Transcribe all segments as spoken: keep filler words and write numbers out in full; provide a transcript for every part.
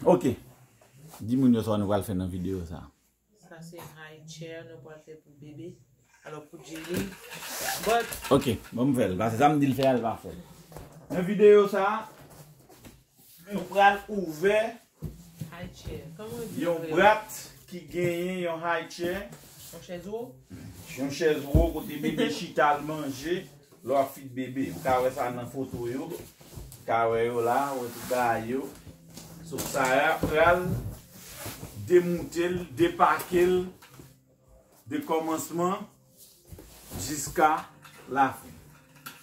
Ok. Di moun yo sa nou pral fè nan videyo sa. Sa se high chair nou pral fè pou bebe. Alò pou Jaylin. But Ok, bon m fè l. Paske sa m di l fè a, l pa fè l. Nan videyo sa, nou pral ouvè high chair. Kòman yo di yon ouvè? Brat ki genyen yon high chair. Yon chèz wo? Yon chèz wo kote bebe chita al manje. Lè w ap feed bebe. Ou ka wè sa nan foto yo. Ou ka wè yo la, ou wè tout bagay yo. So, Sarah pral demoute l, depake l, de kòmansman jiska lafen.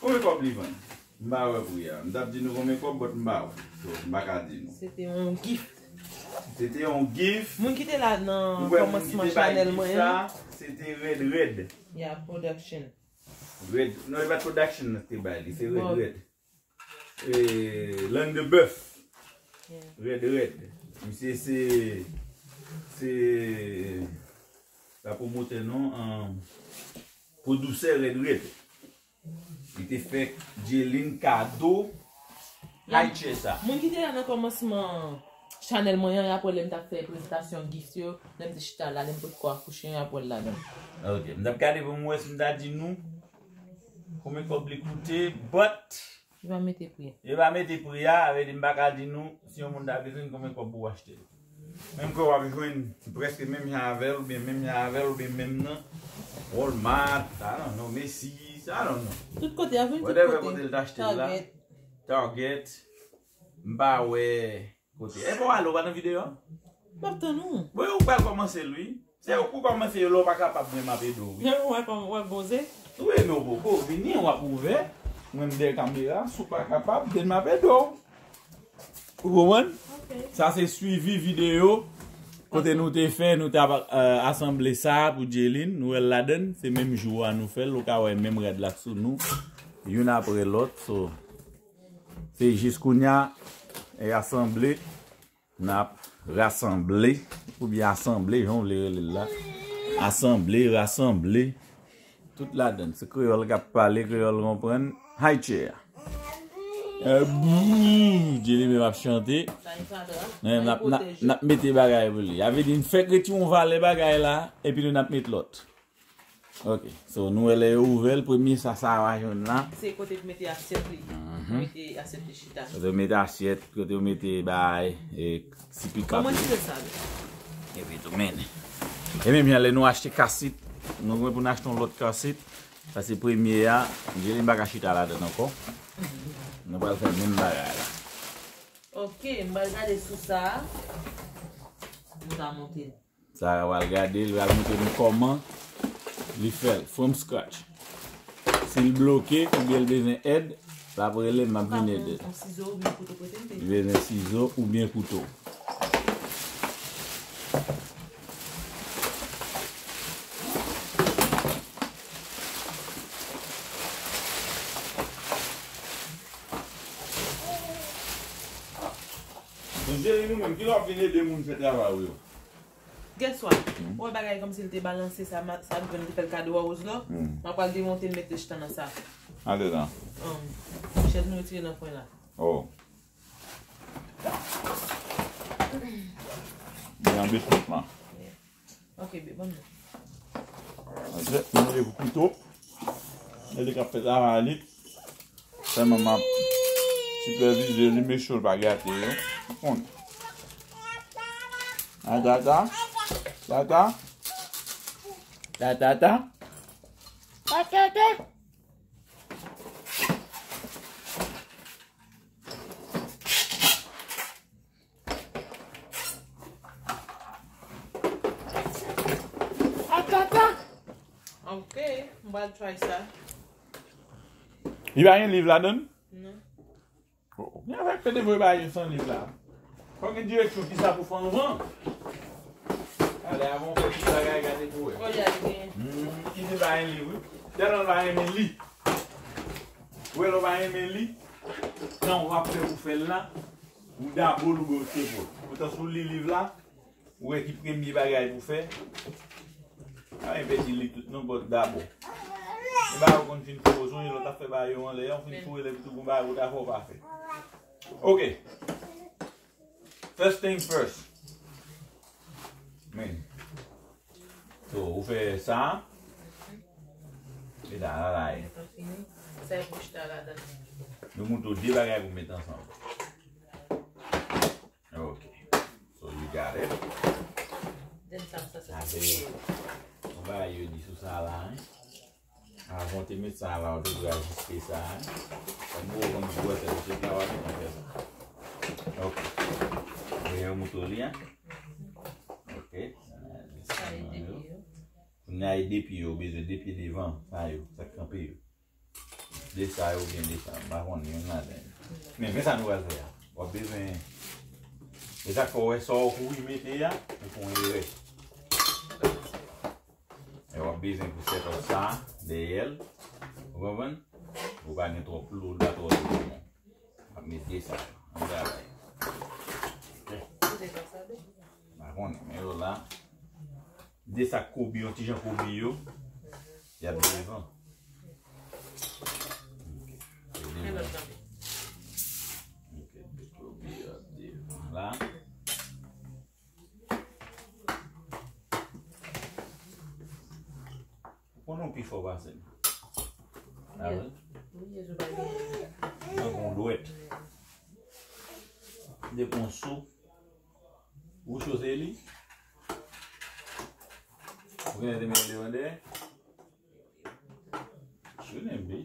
Konbyen kòb li vann? M pa wè pri a. M t ap di nou konbyen kòb, but m pa wè. So, m pa ka di nou. Se te yon gift. Se te yon gift. Moun ki te la nan kòmansman chanèl mwen an. Se te Red Red. Yeah, production. Red, non, e pa t production nan te bay li, se Red Red. E, lang de bèf. Yeah. Red Red. Misye se, se, pa pwomotè non, um, pwodiktè Red Red. Li te fè Jaylin kado high chair sa. Moun ki te la nan kòmansman chanèl mwen an, y ap wè lè m t ap fè prezantasyon gift yo, lè m te chita la, lè m potko akouche an, y ap wè l ladan. Ok, m t ap gade pou m wè si m ta di nou konbyen kòb li koute, but Yo pa mete pri. Yo pa mete pri a, sa vle di m pa ka di nou si yon moun ta bezwen konbyen kòb pou w achte l. Menm ke w ap jwenn prèske menm jan avè l, oubyen menm jan avè l, oubyen menm nan Walmart, I don't know, Macy's, I don't know. Tout kote, a vin tout kote. Whatever kote l t achte l la. Target. Target. M pa wè kote. E pa w ale, w pa nan videyo a? M ap tann ou. Bon, ou pral kòmanse l, wi. Se ou pou kòmanse yo, lè w pa kapab, mwen m ap ede w, wi. Jan ou wè kòm, ou wè poze? Wi, men ou poko vini, w ap ouvè. Mwen m dèyè kamera, si w pa kapab, then m ap ede w. Ou konprann? Ok. Sa se swivi videyo kote nou te fè, nou te ap, euh, asanble sa pou Jaylin, nou wè l ladann, se menm jou a nou fè l, ou ka wè menm rad la sou nou, youn apre lòt, so, se jis kounye a, e asanble, n ap rasanble, oubyen asanble, jan w vle rele l la. Asanble, rasanble, tout ladann. Se kreyòl k ap pale, kreyòl konprann. High chair. Eh, bouh, Jaylin menm ap chante. N ap, n ap, n ap mete bagay pou li. Sa vle di, n fèk retire yon valè bagay la, epi nou n ap met lòt. Ok, so nou wè lè yo ouvè l, premye sa, sa w a jwenn la. Se kote pou mete asyèt li. Mhm. Mete asyèt li chita. Kote yo mete asyèt, kote yo mete bagay, e, sipi kap. Kòman tire sa, wi? Epi tou mennen. E menm jan lè nou achte kasit, nou gen pou n achte yon lòt kasit. Sa se premye a, Jaylin pa ka chita ladann ankò. Nou pral fè menm bagay la. Ok, m pral gade sou sa. Nou ka monte l. Sa a pral gade, li pral montre nou kòman li fè l, from scratch. Si l bloke, oubyen l bezwen èd, l ap rele m, m ap vin ede l. Ou ka pran yon sizo oubyen kouto, prete m te. Li bezwen sizo oubyen kouto. Bon, Jaylin, nou menm, kilè w ap vin ede moun fè travay ou yo? Guess what? Hmm. Ou wè bagay kòmsi l te balanse sa, ma-, sa Gwen te fè l kado a Rose la? Hmm. M ap pral demonte l, mete chita nan sa. Andedan. Um, chèz nou retire nan kwen la. Oh. Li an basement lan. Yeah. Ok, babe, ban m nan. Anjè, nou leve kouto. Gade k ap fè travay li. Sèlman m ap sipèvize li, make sure l pa gate yo. Ou konn. A tata. Tata. Ta, ta, ta. Ta, ta, ta. Atata! Ok, m pral try sa. Li pa gen liv ladann? Non. Oh, oh. Gen avèk pede voye bagay yo san liv la. Fò gen direksyon ki sa pou fè anvan. Ale, avan w fè tout bagay, gade pou wè. Oh, yeah, li gen. Hmm, kite pa gen liv, wi. Tèlman l pa renmen li. Wè lè w pa renmen li, tan w ap fè pou fè l la, ou dabò l ou bò se pou l. Poutan si w li liv la, ou wè ki premye bagay pou fè. Pa gen pèdi li tout non, but dabò. E bagay ou konn fin foure, sonje lè w t ap fè bagay yo anlè a, ou fin foure l epi tou gon bagay ou ta fè ou pa fè. Ok. First thing first. Men. So, ou fè sa. E la, la, la. Sa e pou chita ladan. Nou montre w de bagay pou met ansanm. Ok. So, you got it. Then sa, sa, sa, sa, se yon bagay yo di sou sa la, hein. Avan w te met sa la, w te dwe ajiste sa, hein. Kòm ou konn gwosè, se travay ou konn fè sa. Ok. Ou gen yon mouto li, hein. Ok. Sa e de pye yo. Kounye a e de pye yo, ou bezwen de pye devan, sa yo, sa k kanpe yo. De sa yo oubyen de sa, m pa konnen youn ladan yo. Men, men sa nou pral fè a. W ap bezwen, e sa k fè w wè sa w kouri mete a, ou fè yon erè. E w ap bezwen pou set up sa, dèyè l. Ou konprann? Ou pa gen twòp lou, ou pa twòp lou. W ap met de sa yo. Yon travay. Ok. M pa konnen, men yo la. De sa k koube, yon ti jan koube yo. Y ap devan. Ok. Se devan. Ok, de koube yo ap devan la. Ou konnen w pi fò pase m. A wi. Wi, Jezi pa gen. Nan yon dwèt. Depi yon sou. Ou cho se li. Ou gen te mete devan dèyè. Shouldn't be.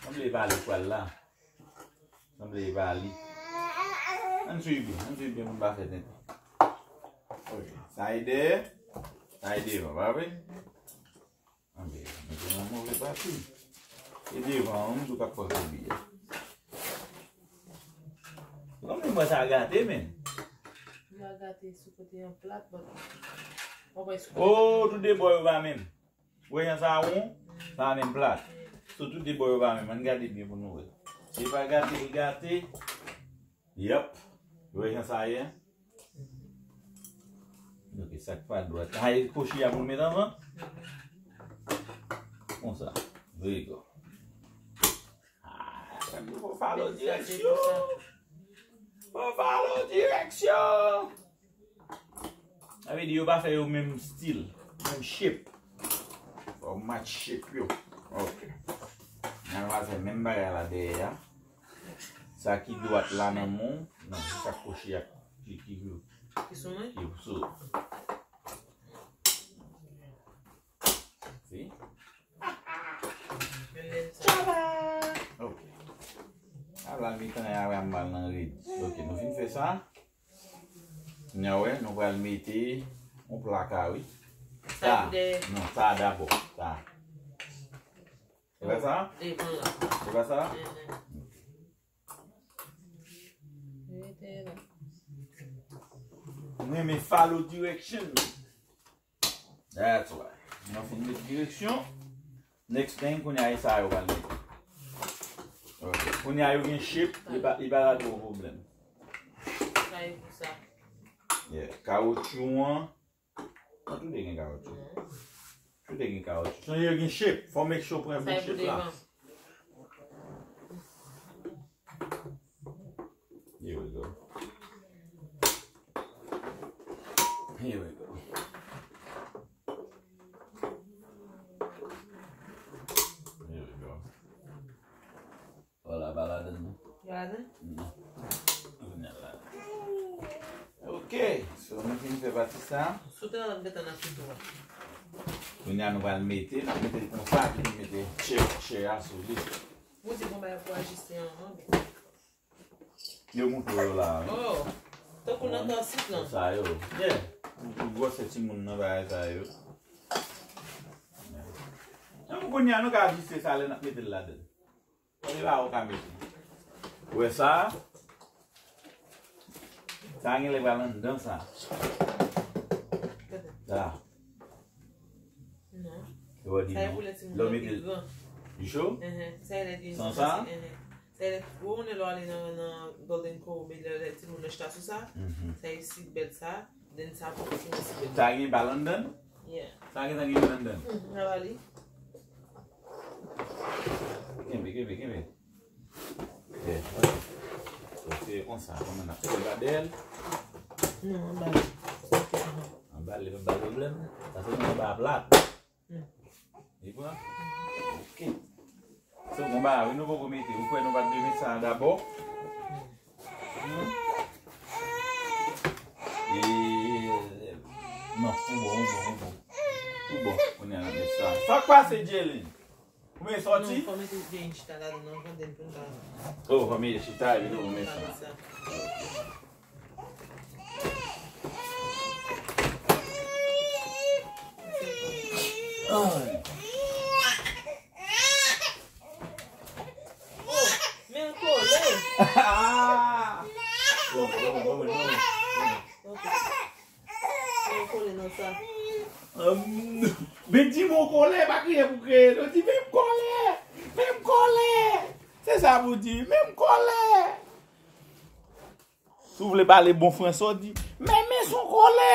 Sanble e pa li k pral la. Sanble e pa li. Ann swiv byen, ann swiv byen pou n pa fè tenten. Ok. Sa e dèyè, sa e devan, pa vre? Ann byen, nou te nan move pati. E devan an, nou tou k ap fè koube a. Lanmou mwen sa gate, men. Li pa gate sou kote an plat, but w ap wè sou kote. Oh, tou de bò yo pa menm. Ou wè jan sa won? Sa menm plat. Sou tout de bò yo pa menm. Ann gade byen pou nou wè. Se pa gate, li gate. Yep. Ou wè jan sa ye? Ok, sa k pa dwat. Ay, kochi a pou l met anvan. Konsa. There you go. Ah, fò follow direksyon. Fò follow direksyon. Sa vle di yo pa fè yo menm stil, menm shape. Fò w match shape yo. Ok. Nan nou al fè menm bagay la dèyè a. Sa ki dwat la nan men w, non, se sa kochi a ki, ki, ki, ki sou mwen? Ki sou. Si? Tchaba! Ok. Ala mitan ya wè m al nan redi. Ok, nou fin fè sa. N a wè, nou pral mete yon plaka, wi. Sa, non, sa dabò. Sa. Se pa sa? Devan la. Se pa sa? Mhm. Mwen men follow direction. That's why. Mwen fin met direksyon. Next thing, kounye a e sa yo pral mete. Ok. Kounye a yo gen shape, li pa, li pa pral gen pwoblèm. Sa e pou sa. Yeah. Kawotchou an. An tou de gen kawotchou. Tou de gen kawotchou. Sonje yo gen shape. Fò make sure pran bon shape la. Here we go. Here we go. Here we go. Wala, pa ladan non. Yo ladan? Non. Kounye a la. Ok, so nou fin fè pati sa. Sou te nan gentan nan fritou a. Kounye a nou pral mete, n ap mete l konsa, epi nou mete chair, chair a sou li. Ou di bon bagay pou ajiste an, an. Yo montre yo la, wi. Oh, tankou nan kansit lan. Sa yo. Yeah. Pou gwosè timoun nan bagay sa yo. Nan pou kounye a nou ka ajiste sa lè n ap mete l ladan. Kote la ou ka mete. Ou wè sa? Sa genlè pral anndan sa. Sa. Non. Yo di non. Lè w mete l. Li cho? San sa? Sa lè ou konnen lè w ale nan, nan Golden Corral, lè, lè timoun nan chita sou sa, sa e sit belt sa, then sa pou timoun sit belt. Sa gen bal anndan? Yeah. Sa gen, sa gen anndan? Hmm, ala li. Kenbe, kenbe, kenbe. Yeah, ok. Ok, se konsa, kòman n ap fè l, ba dèyè l? Non, anba l. Ok, anba. Anba l, li pa ba pwoblèm. Paske nou anba a plat. Hmm. Li pran? Ok. Se yon bagay, wi, nou poko mete. Ou kwè nou pa t dwe met sa dabò? Hmm. E, non, ou bon, ou bon, ou bon. Ou bon, kounye a n ap met sa. Sa k pase, Jelin? Ou vle sòti? Non, fò mete vye chita ladan, non, fò den pou n ka. Oh, fò mete chita, epi nou mete sa. Sa. Ay. Oh, men l kole. Ah! Bon, bon, bon, bon, bon. Ok. Men l kole nan sa. Hum, men di m w kole, pa kriye pou kriye. Yo di, men m kole, men m kole. Se sa pou di, men m kole. Si w vle pale bon fransè, w di, men, men son kole.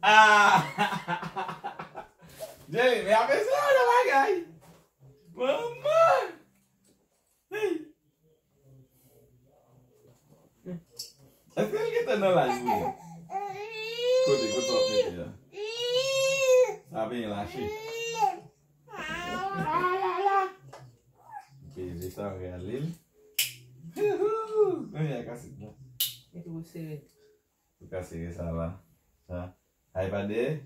Ah! Jerry, men apre sa, yon bagay. Manman! Hey! Èske l gentan nan laj vre? Kote, kote w ap mete a? Sa benyen lache. Ok, je sa rale l. Hihou! Men a kase bon. Mete w sere. Ou ka sere sa la. Sa. Ay pa dèyè?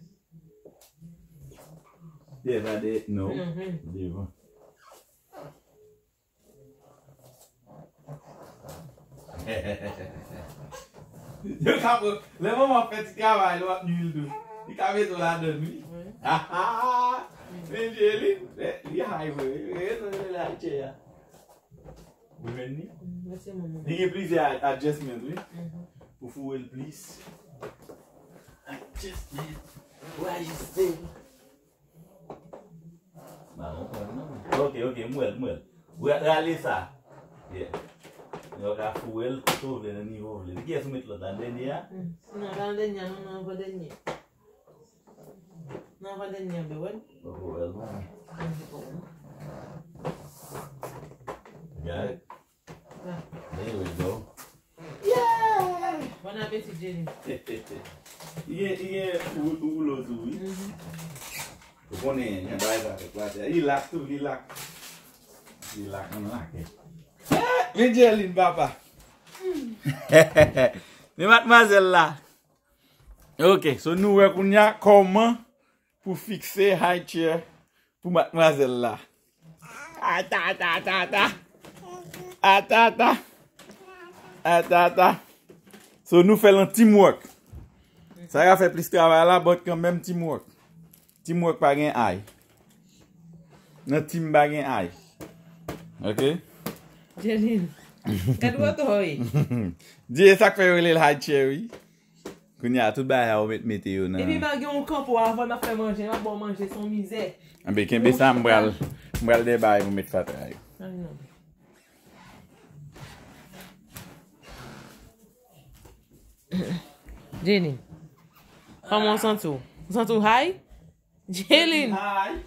Dèyè pa dèyè? Non. Mhm. Devan. Yo ka pran, lè manman fè ti travay, l ap nui l tou. Li ka mete w ladan l, wi. Wi. Men Jelin, li, li high vre, wi. Li high chè a. Ou jwenn li? Mm, mèsi, manman. Li gen plizyè adjustment, wi. Mhm. Pou foure l plis. Adjustment. Pou ajiste. Ba, ou konn non. Ok, ok, m wè l, m wè l. Ra-, rale sa. Yeah. Yo ka foure l kote w vle, nan nivo w vle. Kiyès ou met lòt la? Dènye a? Mm. Non, pa nan dènye a, non, nan avan dènye. Nan avan dènye a, be wè l. Poko wè l, non. Mm, poko wè l. Got it. There we go. Yeah! Bon apeti, Jelin. Li gen, li gen wou-, woulo tou, wi. Mhm. Ou konnen, gen bagay sa fèt la, li lak tou, li lak. Li lak, ann lake. Eh, men Jelin, papa. Men madmwazèl la. Ok, so nou wè kounye a kòman pou fikse high chair pou madmwazèl la. Ata, ata, ata, ata. Ata, ata. Ata, ata. So, nou fè l an teamwork. Sa ka fè plis travay la, but kanmenm teamwork. Teamwork pa gen ay. Nan team pa gen ay. Ok? Jelin, gad woto, wi. Di, e sa k fè yo rele l high chair, wi. Kounye a, tout bagay a ou met mete yo nan. Epi m pa gen yon kanpo avan m ap fè manje, m ap ba w manje, se yon mizè. Anben, kenbe sa, m pral, m pral dèbaye pou met fatra yo. Ay, non. Jenny, kòman w santi w? Ou santi w high? Jelin! High.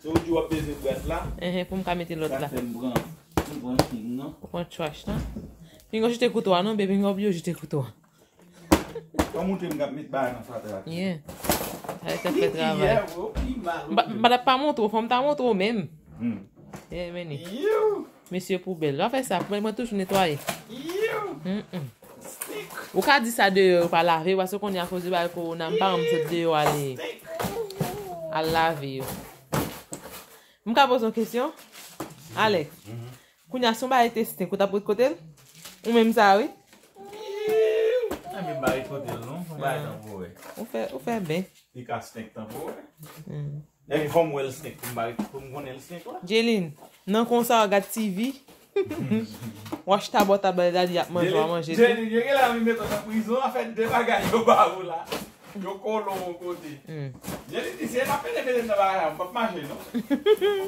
Se ou di w ap bezwen bwat la. Enhen, pou m ka mete lòt la. Sa fè m pran, m pran king nan. Ou pran trash la. Pinga w jete kouto a non, baby, pinga w bliye w jete kouto a. Ou montre m k ap met bagay nan fatra. Yeah. Sa yo t ap fè travay. Yeah, bro, pi mal. M pa, m pa t ap pa montre w, fò m ta montre w menm. Hmm. Yeah, men. Yo. Mesye poubèl. W ap fè sa, mwen, mwen toujou netwaye. Yo. Mm-mm. Stink. Ou ka di sa deyò, yo pa lave, paske kounye a akoz de bagay kowona, m pa janm sot deyò ale. Stink. Al lave yo. M ka poze yon kesyon? Alex. Mhm. Kounye a, si yon bagay te stink, ou t ap ret kote l? Ou menm sa, wi. Enben, m pa ret kote l, non. Yon bagay tanporè. Ou fè, ou fè byen. Li ka stink tanporè. Hmm. Epi fò m wè l stink pou m pa ret, pou m konnen l stink la. Jelin, nan konsa w ap gad T V. W ap chita bò tab la, daddy ap manje, w ap manje tou. Jelin, yo gen la vin met w nan prizon, an fèt de bagay yo ba ou la. Yo kole w yon kote. Hmm. Jelin di, si e pa pete pete m nan bagay la, m p ap mache, non.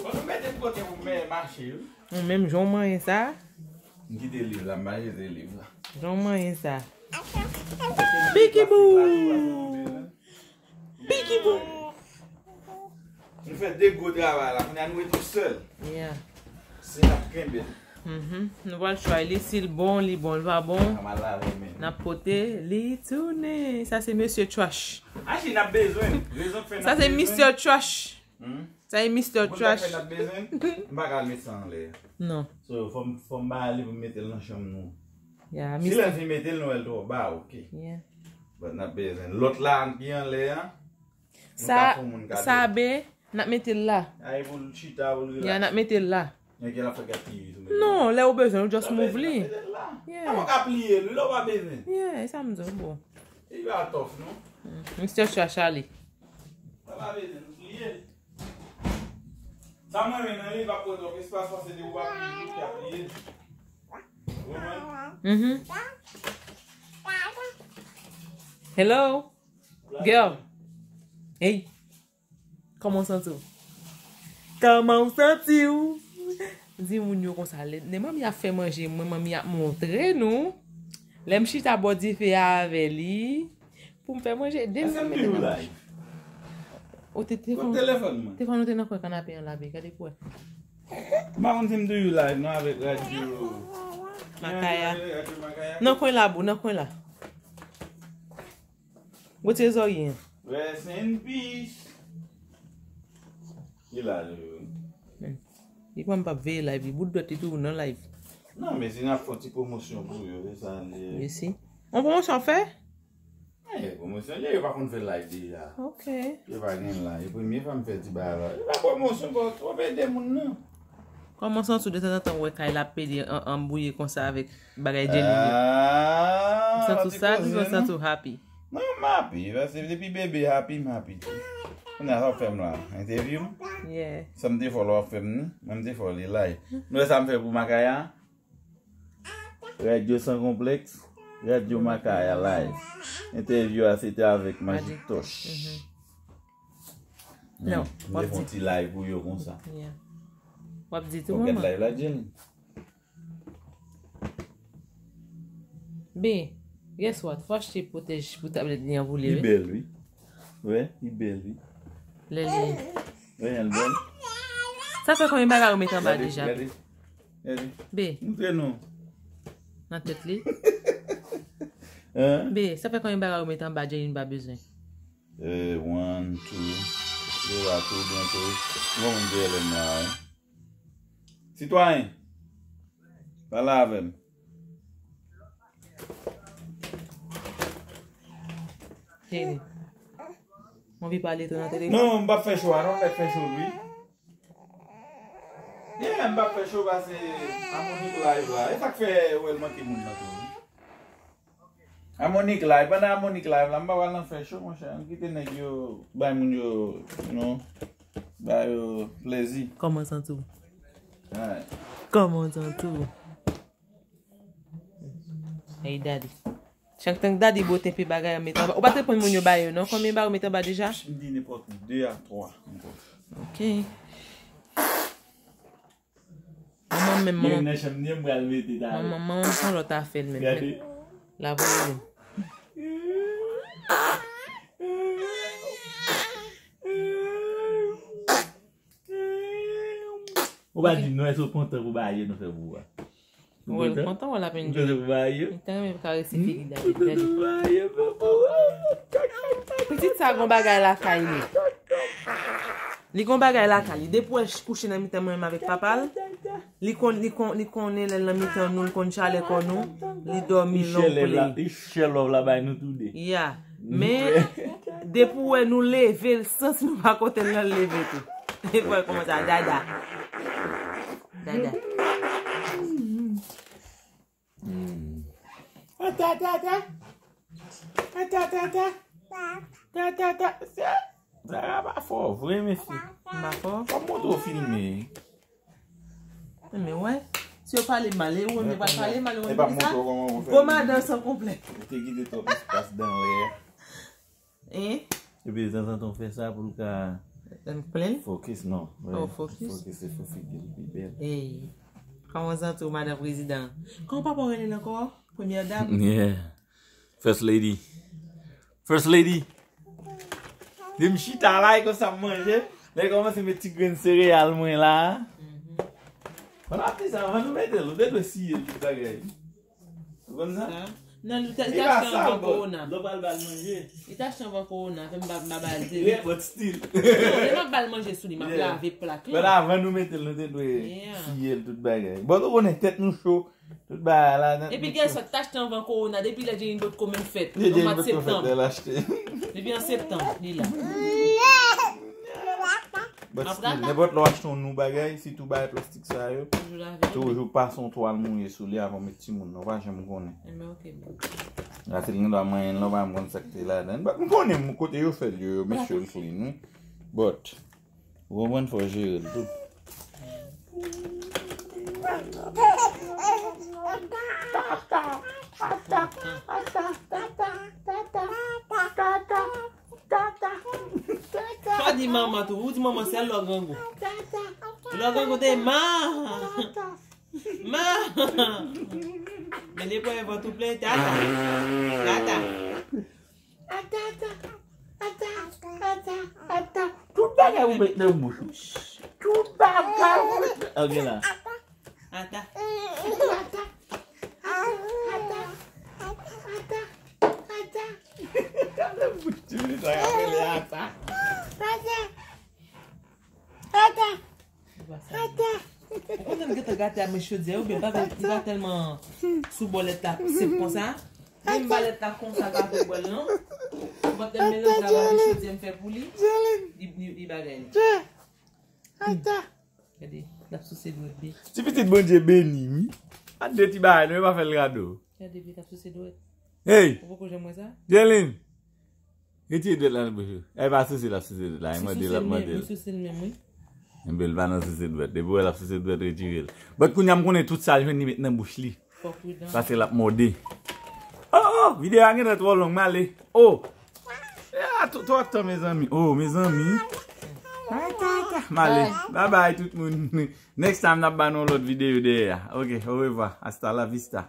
Fò nou mete m kote pou m mache, wi. Ou menm jan w manyen sa? M kite liv la, m pa jete liv la. Jan w manyen sa? Bigiboo! Bigiboo! Nou fè de gwo travay la, kounye a nou rete sèl. Yeah. Se n ap kenbe l. Mhm. Nou pral try li, si l bon, li bon, l pa bon. N ap pote li tounen. Sa se mesye Trash. Achi, n ap bezwen. Rezon k fè n ap bezwen. Sa se Mister Trash. Hmm? Sa e Mister Trash. Moun k ap fè n ap bezwen, m pa ka al met sa anlè. Non. So, fò m, fò m ba li pou m mete l nan chanm nou. Ya, si Mister lè l fin mete l, nou wè l twò ba, oke. Yeah. But n ap bezwen. Lòt la ki anlè a, nou ka fè moun kado. Sa, sa be, n ap mete l la. A, e pou l chita, pou l relax. Ya, n ap mete l la. Men ke l ap fè gad ki tou. Non, lè ou bezwen, ou just move li. N ap mete l la. Yeah. Sa pa ka pliye l, wi, lè ou pa bezwen. Yeah, e sa m di w, bon. Li pa tough, non. Mm, Mister Trash ale. Sa pa vle di nou pliye l. Sa mwen renmen nan li, li pa pran twòp espas, paske depi w pa pliye l, li ap pliye l. Ou konprann? Mhm. Hello? Girl. Hey. Kòman w santi w? Kòman w santi w? Di moun yo konsa, lè, lè manmi ap fè manje, mwen, manmi ap montre nou. Lè m chita bò dife a avè li, pou m fè manje, de m nan mete nan bouch. O, te, telefòn, telefòn mwen. Telefòn ou te nan kwen kanape an la, be, gade pou wè. M pa konn si m toujou live non avèk radyo. Makaya. Radyo Makaya. Nan kwen la, boo, nan kwen la. Retire zòrye an. Rest in peace. Li la, li. Men, li pa m p ap veye live, li bout dwèt li toujou nan live. Non, men si n ap fè yon ti pwomosyon pou yo, se sa n ye. You see? On pwomosyon ap fè? Eh, pwomosyon, yo pa konn fè live deja. Ok. Yo pa gen live. Premye fwa m fè ti bagay la. E pa pwomosyon, bro. Twòp ede moun nan. Kòman w santi w detanzantan w wè kay la pede an, anbouye konsa avèk bagay jelly yo? Ah, ou santi w sad oubyen ou santi w happy? Non, m happy. Paske depi bebe happy, m happy tou. Kounye a sa w ap fè m la? Entèvyou? Yeah. Sa m te fè w la w ap fè m ni? Mwen m te fè w li live. Nou wè sa m fè pou Makaya? Radyo San Konplèks, Radyo Makaya live. Entèvyou a se te avèk Magic Touch. Mhm. Non, w ap di. Fè yon ti live pou yo konsa. Yeah. W ap di tou, manman. Fò w gad live la, Jenny. Be, guess what? Fò achte pwotèj pou tablèt li an pou li, wi. Li bèl, wi. Wè, li bèl, wi. Lè li. Wè, li bèl. Sa fè konbyen bagay ou met anba deja? Gade, gade. Gade. Be. Montre nou. Nan tèt li. Hein? Be, sa fè konbyen bagay ou met anba Jenny pa bezwen? Eh, one, two. Yo la tou byen tou. Bon, moun J L M la, hein. Sitwayen. Pale avè m. Jenny. Ou anvi pale tou nan telefòn? Non, m p ap fè cho a, non, m mèt fè cho, wi. Yeah, m p ap fè cho pase Harmonic Live la. E sa k fè ou wè l manke moun nan tou, wi. Harmonic Live, pandan Harmonic Live la, m pa pral nan fè cho, monchè. Ann kite nèg yo bay moun yo, you know, bay yo plezi. Kòman w santi w? Alright. Kòman w santi w? Hey, daddy. Chak tan daddy bote pe bagay an met anba. Ou pa t reponn moun yo ba yo, non? Konbyen bagay ou met anba deja? M di nenpòt de a twa ankò. Ok. Manman menm, manman. Youn nan chanm li, m pral mete talè. Manman, manman, se yon lòt afè l menm. Gade. La voye menm. Ou pa di m non, èske w kontan pou bagay yo nou fè pou ou a? Ou kontan? Ou kontan wè l ap enjoy. Ou kontan pou bagay yo? Li ta renmen karese figi David, gade. Ou kontan pou bagay yo fè pou ou a? Pitit sa gon bagay lakay li. Li gon bagay lakay li. Depi w wè l kouche nan mitan mwen menm avèk papa l, li konn, li konn, li konnen lè l nan mitan nou, li konn chalè kò nou, li dòmi long play. Li share love la bay nou toude. Yeah. Men, depi w wè nou leve, l santi nou pa kote l nan, l leve tou. Epi w wè l kòmanse a dada. Dada. Hmm. Ata, ata, ata. Ata, ata, ata. Ata, ata, ata. Zara pa fò vre, mesye. M pa fò? Fò m montre w filme. Men wè, si yo pale mal, e ou menm yo pral pale mal, ou menm ki sa? Gwo madan san konplèks. Ou te kite twòp espas dan lè. Hein? Epi tanzantan w fè sa pou l ka fokis, non. Oh, fokis. Fokis se fo figi l pi bèl. Hey. Kòman w santi w, madan prezidan? Kòman papa w rele l ankò? Premyè dam? Yeah. First lady. First lady. Lè m chita la, e konsa m manje. Lè l kòmanse met ti grenn sereyal mwen la. Mhm. Pandan w ap di sa, anvan nou mete l, ou te dwe siye l tout bagay. Ou konn sa? Sa? Non, li te, li te achte anvan kowona. Lè w pral ba l manje. Li te achte anvan kowona, fè m ba, ba, ba l te. Yeah, but still. Non, lè m ap ba l manje sou li, m ap lave plat la. But avan nou mete l, nou te dwe siye l tout bagay. Bon, nou konnen tèt nou cho, tout bagay la. Epi guess what, te achte anvan kowona, depi lè Jenny potko menm fèt, nan mwa septanm. Depi an septanm, li la. But still, nenpòt lè w achte yon nou bagay, sitou bagay plastik sa yo, toujou pase yon twal mouye sou li avan w met timoun nan, w pa janm konnen. Enben, ok, bèl. Racine gen dwa manyen l, non, pa m konn sa k te ladan. But m konnen kote yo fè l yo, yo make sure l clean, wi. But, ou konprann, fò w jere l tou. Fò di manman tou. Ou di manman sèl lè w grangou. Lè w grangou te ma. Ma. Men depi w vant ou plen, tata. Tata. Ata, ata, ata, ata, ata. Tout bagay ou met nan bouch ou. Tout bagay ou met nan... Ok la. Ata. Ata. Ata. Ata. Ata. Ata. Gade bouch ti pitit sa k ap rele ata. Ata. Ata. Ata. Ou konn gentan gate ak men chodyè, oubyen pa, li pa tèlman sou bòlèt la sèk konsa. Menm bòlèt la konsa, pa vle bòl non. Ou pa tèlman melanje avèk chodyè m fè pou li. Li, li, li bagay li. Ata. Gade, l ap souse dwèt li. Ti pitit Bondye beni, wi. An de ti bagay, nou pa fè l kado. Gade, li t ap souse dwèt. Hey! Ou poko janm wè sa? Jelin! Retire dwèt la nan bouch ou. E pa souse l ap souse dwèt la, e mande l ap mande l. Li souse l menm, wi. Enben, l pa nan souse dwèt. Depi w wè l ap souse dwèt, retire l. But kounye a m konnen tout sa l jwenn li met nan bouch li. Fò pridan. Paske l ap mòde. Oh, oh, videyo a gentan twò long, m ale. Oh! Ah, twò, twò tan, mezanmi. Oh, mezanmi. Ay, ta, ta. M ale. Bye bye, tout moun. Next time, n ap ba nou yon lòt videyo dèyè a. Ok, orevwa. Hasta la vista.